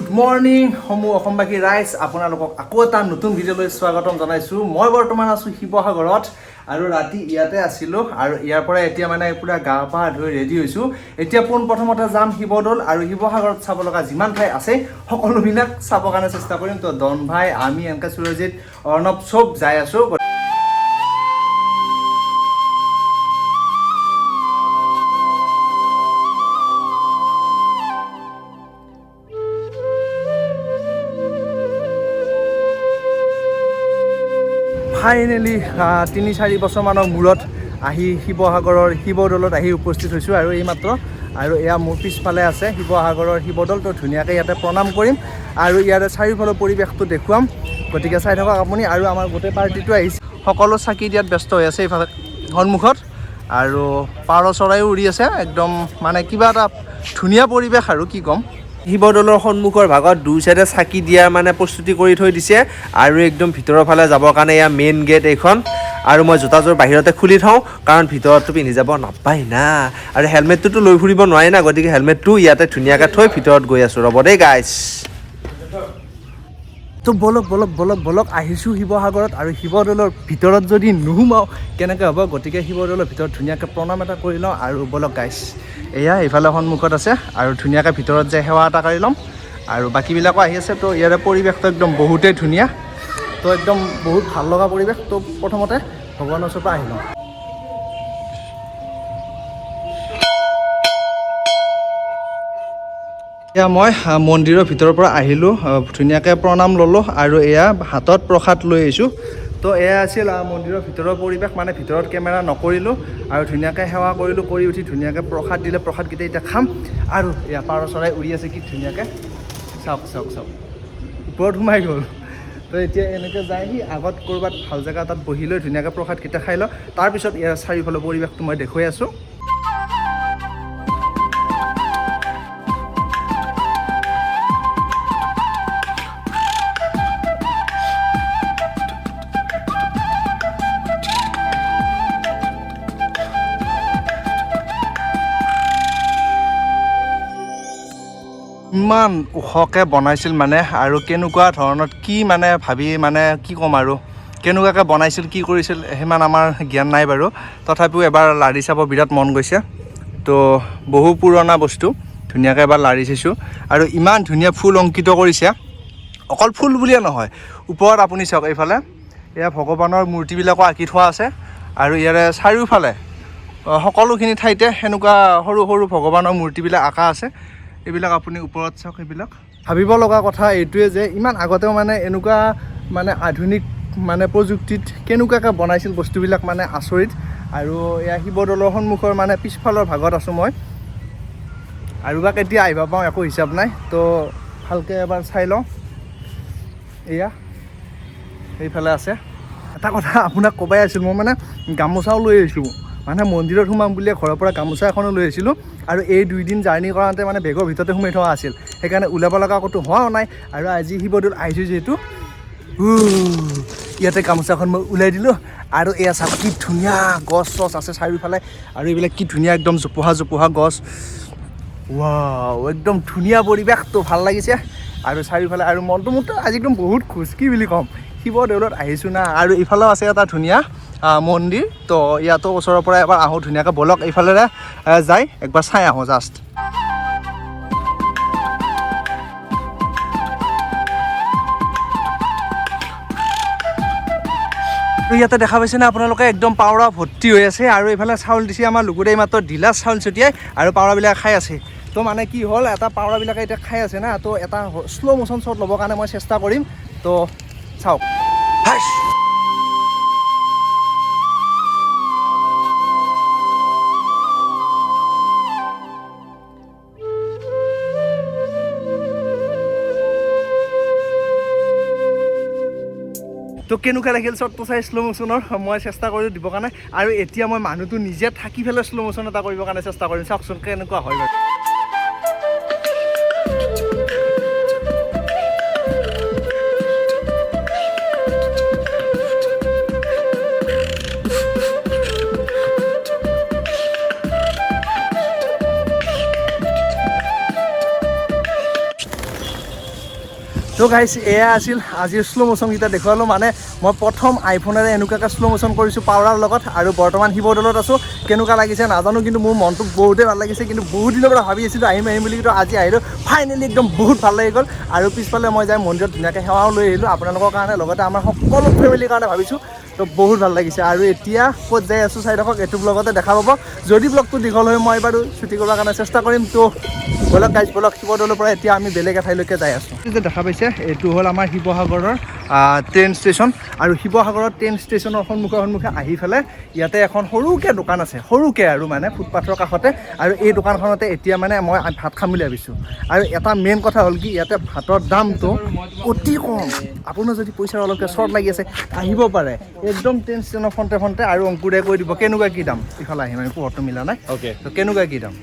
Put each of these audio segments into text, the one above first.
Good morning সমূহ অসমবাসী ৰাইজ, আপোনালোকক আকৌ এটা নতুন ভিডিঅ'লৈ স্বাগতম জনাইছোঁ। মই বৰ্তমান আছোঁ শিৱসাগৰত আৰু ৰাতি ইয়াতে আছিলোঁ আৰু ইয়াৰ পৰা এতিয়া মানে পূৰা গা পা ধুই ৰেডি হৈছোঁ। এতিয়া পোনপ্ৰথমতে যাম শিৱদৌল আৰু শিৱসাগৰত চাব লগা যিমান ঠাই আছে, সকলোবিলাক চাবৰ কাৰণে চেষ্টা কৰিম। তো ডন ভাই, আমি এনেকৈ সুৰজিত, অৰ্ণৱ চব যাই আছোঁ। ফাইনেলি 3-4 বছৰমানৰ মূৰত আহি শিৱসাগৰৰ শিৱদৌলত আহি উপস্থিত হৈছোঁ আৰু এইমাত্ৰ। আৰু এয়া মোৰ পিছফালে আছে শিৱসাগৰৰ শিৱদৌল। তো ধুনীয়াকৈ ইয়াতে প্ৰণাম কৰিম আৰু ইয়াৰে চাৰিওফালৰ পৰিৱেশটো দেখুৱাম। গতিকে চাই থাকক আপুনি। আৰু আমাৰ গোটেই পাৰ্টিটো আহিছে, সকলো চাকি দিয়াত ব্যস্ত হৈ আছে এইফালে সন্মুখত আৰু পাৰ চৰাইও উৰি আছে। একদম মানে কিবা এটা ধুনীয়া পৰিৱেশ আৰু কি ক'ম। শিৱদৌলৰ সন্মুখৰ ভাগত দুই চাইডে চাকি দিয়াৰ মানে প্ৰস্তুতি কৰি থৈ দিছে আৰু একদম ভিতৰৰ ফালে যাবৰ কাৰণে এয়া মেইন গেট এইখন। আৰু মই জোতাযোৰ বাহিৰতে খুলি থওঁ, কাৰণ ভিতৰততো পিন্ধি যাব নাপায় না আৰু হেলমেটটোতো লৈ ফুৰিব নোৱাৰি না। গতিকে হেলমেটটো ইয়াতে ধুনীয়াকৈ থৈ ভিতৰত গৈ আছোঁ। ৰ'ব দেই গাইছ। তো ব'লক ব'লক ব'লক ব'লক, আহিছোঁ শিৱসাগৰত আৰু শিৱদৌলৰ ভিতৰত যদি নোসোমাওঁ কেনেকৈ হ'ব? গতিকে শিৱদৌলৰ ভিতৰত ধুনীয়াকৈ প্ৰণাম এটা কৰি লওঁ আৰু ব'লক গাইছ। এয়া এইফালে সন্মুখত আছে আৰু ধুনীয়াকৈ ভিতৰত যাই সেৱা এটা কৰি ল'ম আৰু বাকীবিলাকো আহি আছে। তো ইয়াৰে পৰিৱেশটো একদম বহুতেই ধুনীয়া। তো একদম বহুত ভাল লগা পৰিৱেশ। তো প্ৰথমতে ভগৱানৰ ওচৰৰ পৰা আহি লওঁ। এয়া মই মন্দিৰৰ ভিতৰৰ পৰা আহিলোঁ, ধুনীয়াকৈ প্ৰণাম ল'লোঁ আৰু এয়া হাতত প্ৰসাদ লৈ আহিছোঁ। তো এয়া আছিল মন্দিৰৰ ভিতৰৰ পৰিৱেশ। মানে ভিতৰত কেমেৰা নকৰিলোঁ আৰু ধুনীয়াকৈ সেৱা কৰিলোঁ, কৰি উঠি ধুনীয়াকৈ প্ৰসাদ দিলে, প্ৰসাদকেইটা এতিয়া খাম। আৰু এয়া পাৰ চৰাই উৰি আছে কি ধুনীয়াকৈ, চাওক চাওক চাওক, ওপৰত সোমাই গ'ল। তো এতিয়া এনেকৈ যাই সি আগত ক'ৰবাত ভাল জেগা এটাত বহি লৈ ধুনীয়াকৈ প্ৰসাদকেইটা খাই লওঁ। তাৰপিছত ইয়াৰ চাৰিওফালৰ পৰিৱেশটো মই দেখুৱাই আছোঁ। ইমান ওখকৈ বনাইছিল মানে আৰু কেনেকুৱা ধৰণত কি মানে ভাবি মানে কি ক'ম আৰু, কেনেকুৱাকৈ বনাইছিল, কি কৰিছিল, সিমান আমাৰ জ্ঞান নাই বাৰু। তথাপিও এবাৰ লাৰি চাব বিৰাট মন গৈছে। তো বহু পুৰণা বস্তু, ধুনীয়াকৈ এবাৰ লাৰি চাইছোঁ। আৰু ইমান ধুনীয়া ফুল অংকিত কৰিছে। অকল ফুল বুলিয়ে নহয়, ওপৰত আপুনি চাওক, এইফালে এয়া ভগৱানৰ মূৰ্তিবিলাকো আঁকি থোৱা আছে আৰু ইয়াৰে চাৰিওফালে সকলোখিনি ঠাইতে সেনেকুৱা সৰু সৰু ভগৱানৰ মূৰ্তিবিলাক আঁকা আছে। এইবিলাক আপুনি ওপৰত চাওক এইবিলাক। ভাবিব লগা কথা এইটোৱে যে ইমান আগতেও মানে এনেকুৱা মানে আধুনিক মানে প্ৰযুক্তিত কেনেকুৱাকৈ বনাইছিল বস্তুবিলাক, মানে আচৰিত। আৰু এয়া শিৱদৌলৰ সন্মুখৰ মানে পিছফালৰ ভাগত আছোঁ মই আৰু বা কেতিয়া আহিব পাওঁ একো হিচাপ নাই। তো ভালকৈ এবাৰ চাই লওঁ। এয়া সেইফালে আছে। এটা কথা আপোনাক ক'বাই আছিল, মই মানে গামোচাও লৈ আহিছোঁ। মানে মন্দিৰত সোমাম বুলিয়ে ঘৰৰ পৰা গামোচা এখনো লৈ আহিছিলোঁ আৰু এই 2 দিন জাৰ্ণি কৰাওঁতে মানে বেগৰ ভিতৰতে সোমাই থোৱা আছিল, সেইকাৰণে ওলাব লগা ক'তো হোৱাও নাই। আৰু আজি শিৱদৌল আহিছোঁ যিহেতু, ইয়াতে গামোচাখন মই ওলাই দিলোঁ। আৰু এয়া চাওক, কি ধুনীয়া গছ চছ আছে চাৰিওফালে আৰু এইবিলাক কি ধুনীয়া একদম জোপোহা জোপোহা গছ। ৱাও, একদম ধুনীয়া পৰিৱেশটো, ভাল লাগিছে আৰু চাৰিওফালে আৰু মনটো মোৰতো আজি একদম বহুত খুচ, কি বুলি ক'ম, শিৱদৌলত আহিছোঁ না। আৰু ইফালেও আছে এটা ধুনীয়া মন্দিৰ। তো ইয়াতো ওচৰৰ পৰা এবাৰ আহোঁ ধুনীয়াকৈ। ব'লক, এইফালেৰে যাই একবাৰ চাই আহোঁ জাষ্ট। আৰু ইয়াতে দেখা পাইছেনে আপোনালোকে, একদম পাৱৰা ভৰ্তি হৈ আছে আৰু এইফালে চাউল দিছে। আমাৰ লুকুৰে মাত্ৰ দিলা চাউল ছটিয়াই আৰু পাৱৰাবিলাক খাই আছে। তো মানে কি হ'ল, এটা পাৱৰাবিলাকে এতিয়া খাই আছে না, তো এটা শ্ল' মোচন শ্বট ল'বৰ কাৰণে মই চেষ্টা কৰিম। তো চাওক। হাইচ! তো কেনেকুৱা লাগিল শ্বটটো চাই শ্ল' মোচনৰ? মই চেষ্টা কৰিলোঁ দিবৰ কাৰণে আৰু এতিয়া মই মানুহটো নিজে থাকি পেলাই শ্ল' মোচন এটা কৰিবৰ কাৰণে চেষ্টা কৰিম। চাওকচোন কেনেকুৱা হয় বাৰু। ত' গাইছ, এয়া আছিল আজিৰ শ্ল' মোশ্যনকেইটা দেখুৱালোঁ। মানে মই প্ৰথম আইফোনেৰে এনেকুৱাকৈ শ্ল' মোশ্যন কৰিছোঁ পাৱাৰৰ লগত আৰু বৰ্তমান শিৱদৌলত আছোঁ। কেনেকুৱা লাগিছে নাজানো, কিন্তু মোৰ মনটো বহুতেই ভাল লাগিছে। কিন্তু বহুত দিনৰ পৰা ভাবি আছিলোঁ আহিম আহিম বুলি, কিন্তু আজি আহিলোঁ ফাইনেলি, একদম বহুত ভাল লাগি গ'ল। আৰু পিছফালে মই যাই মন্দিৰত ধুনীয়াকৈ সেৱাও লৈ আহিলোঁ আপোনালোকৰ কাৰণে, লগতে আমাৰ সকলো ফেমিলিৰ কাৰণে ভাবিছোঁ। তো বহুত ভাল লাগিছে। আৰু এতিয়া ক'ত যাই আছোঁ চাই থাকক, এইটো ব্লগতে দেখা পাব। যদি ব্লগটো দীঘল হয়, মই বাৰু ছুটি কৰিবৰ কাৰণে চেষ্টা কৰিম। তো ব'লক গাইজ, ব'লক। শিৱদৌলৰ পৰা এতিয়া আমি বেলেগ এঠাইলৈকে যাই আছোঁ। যে দেখা পাইছে, এইটো হ'ল আমাৰ শিৱসাগৰৰ ট্ৰেইন ষ্টেচন। আৰু শিৱসাগৰৰ ট্ৰেইন ষ্টেচনৰ সন্মুখে সন্মুখে আহি পেলাই ইয়াতে এখন সৰুকৈ দোকান আছে, সৰুকৈ আৰু মানে ফুটপাথৰ কাষতে। আৰু এই দোকানখনতে এতিয়া মানে মই ভাত খাম বুলি ভাবিছোঁ। আৰু এটা মেইন কথা হ'ল কি, ইয়াতে ভাতৰ দামটো অতি কম। আপোনাৰ যদি পইচাৰ অলপকৈ শ্বৰ্ট লাগি আছে, আহিব পাৰে একদম ট্ৰেইন ষ্টেচনৰ ফ্ৰণ্টে ফ্ৰণ্টে। আৰু অংকুৰে কৈ দিব কেনেকুৱা কি দাম। ইফালে আহিম আমি, পোহৰটো মিলা নাই। অ'কে। তো কেনেকুৱা কি দাম?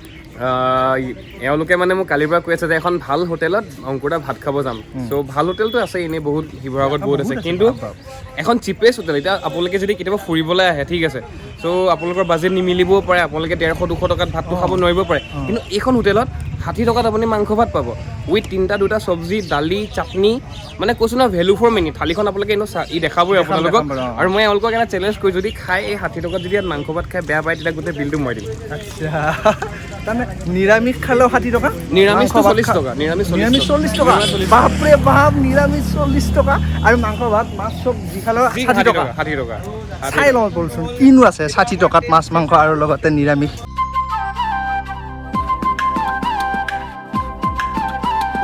এওঁলোকে মানে মোক কালিৰ পৰা কৈ আছে যে এখন ভাল হোটেলত অংকুৰা ভাত খাব যাম। চ' ভাল হোটেলটো আছে এনেই বহুত, শিৱসাগৰত বহুত আছে, কিন্তু বাপ। এখন চিপেষ্ট হোটেল। এতিয়া আপোনালোকে যদি কেতিয়াবা ফুৰিবলৈ আহে, ঠিক আছে, চ' আপোনালোকৰ বাজেট নিমিলিবও পাৰে, আপোনালোকে 150-200 টকাত ভাতটো খাব নোৱাৰিব পাৰে, কিন্তু এইখন হোটেলত 60 টকাত আপুনি মাংস ভাত পাব উইথ তিনিটা দুটা চব্জি, দালি, চাটনি। মানে কৈছোঁ নহয়, ভেলু ফৰ মানি। থালিখন আপোনালোকে এনেও ই দেখাবই আপোনালোকক। দেখাম বাৰু, অ। আৰু মই এওঁলোকক এটা চেলেঞ্জ কৰি, যদি খাই এই 60 টকাত যদি ইয়াত মাংস ভাত খাই বেয়া পায়, তেতিয়া গোটেই বিলটো মই দিম। আচ্ছা, তাৰমানে নিৰামিষ খালেও 60 টকা? নিৰামিষটো মাংস ভাত 40 টকা, নিৰামিষ 40 নিৰামিষ টকা। 40 টকা? নিৰামিষ 40। বাপৰে বাপ, নিৰামিষ 40 টকা আৰু মাংস ভাত মাছ চব যি খালেও যি 60 টকা। 60 টকা। চাই লওঁ ব'লচোন কিনো আছে 60 টকাত, মাছ মাংস আৰু লগতে নিৰামিষ।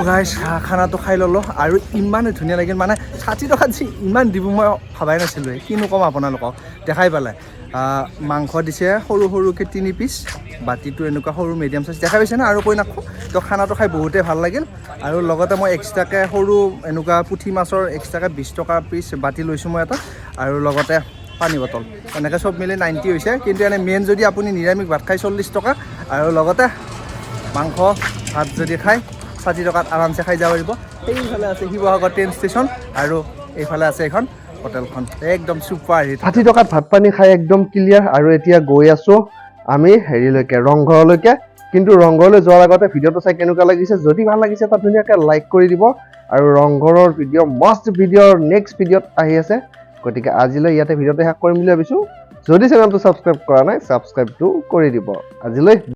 গাইছ, খানাটো খাই ল'লোঁ আৰু ইমানেই ধুনীয়া লাগিল। মানে 60 টকাত যে ইমান দিব মই ভবাই নাছিলোঁ। কিনো ক'ম আপোনালোকক, দেখাই পেলাই। মাংস দিছে সৰু সৰুকৈ তিনি পিচ, বাতিটো এনেকুৱা সৰু মিডিয়াম চাইজ, দেখা পাইছে ন? আৰু কৈ নাথাকোঁ। তো খানাটো খাই বহুতেই ভাল লাগিল। আৰু লগতে মই এক্সট্ৰাকৈ সৰু এনেকুৱা পুঠি মাছৰ এক্সট্ৰাকৈ 20 টকা পিচ বাতি লৈছোঁ মই এটা, আৰু লগতে পানী বটল। এনেকৈ চব মিলি 90 হৈছে। কিন্তু এনে মেইন যদি আপুনি নিৰামিষ ভাত খায় 40 টকা, আৰু লগতে মাংস ভাত যদি খায় 60 টকাত আৰামছে খাই যাব পাৰিব। সেইফালে আছে শিৱসাগৰ ট্ৰেইন ষ্টেচন আৰু এইফালে আছে এইখন হোটেলখন, একদম ছুপাৰ হিট। 60 টকাত ভাত পানী খাই একদম ক্লিয়াৰ। আৰু এতিয়া গৈ আছোঁ আমি হেৰিলৈকে, ৰংঘৰলৈকে। কিন্তু ৰংঘৰলৈ যোৱাৰ আগতে ভিডিঅ'টো চাই কেনেকুৱা লাগিছে, যদি ভাল লাগিছে তাত ধুনীয়াকৈ লাইক কৰি দিব। আৰু ৰংঘৰৰ ভিডিঅ' মষ্ট ভিডিঅ'ৰ নেক্সট ভিডিঅ'ত আহি আছে। গতিকে আজিলৈ ইয়াতে ভিডিঅ'টো শেষ কৰিম বুলি ভাবিছোঁ। যদি চেনেলটো ছাবস্ক্ৰাইব কৰা নাই, ছাবস্ক্ৰাইবটো কৰি দিব। আজিলৈ।